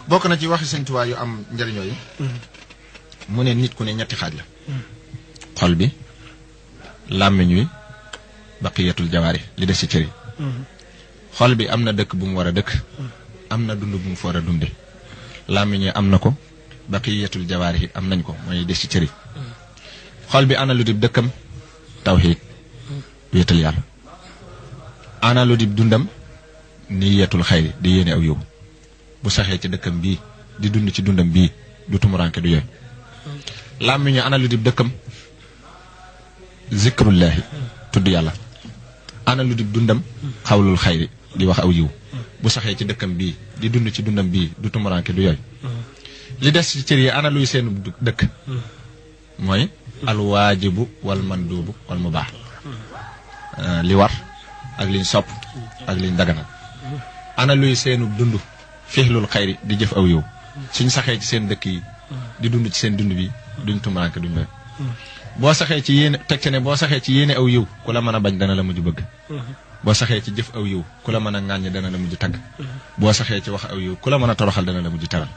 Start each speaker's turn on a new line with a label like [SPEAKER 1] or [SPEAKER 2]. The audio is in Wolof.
[SPEAKER 1] bokk na ci waxi Sëñ Tuubaa yu am njëriñ yooyu mu ne nit ku ne ñetti xaaj la xol bi làmmiñ wi baqiyatul jawaari li des ci cër yi xol bi am na dëkk bu mu war a dëkk am na dund bu mu fa war a dunde làmmiñ wi am na ko baqiyatul jawaari yi am nañ ko mooy des ci cër yi xol bi ana lu dib dëkkam tawxiid wéetal yàlla ana lu dib dundam niyatul xayri di yéene aw yow bu saxee ci dëkkam bii di dund ci dundam bii du tumuranke du yooyu làmmiñu ana lu dib dëkkam zikrullahi tudd yàlla ana lu dib dundam xawlul xayri di wax aw yiw bu saxee ci dëkkam bii di dund ci dundam bii du tumuranke du yooyu li des ci cër yi ana luy seenu dëkk mooy alwaajibu wal manduubu wal mubaax li war ak liñ sopp ak liñ daganal ana luy seenu dund fixlul xayri di jëf aw yow suñ saxee ci seen dëkk yi di dund ci seen dund bi duñ tumuraanke duñ doy boo saxee ci yéene teg ci ne boo saxee ci yéene aw yow ku la mën a bañ dana la mujj bëgg boo saxee ci jëf aw yow ku la mën a ŋàññ dana la mujj tagg boo saxee ci wax aw yow ku la mën a toroxal dana la mujj taral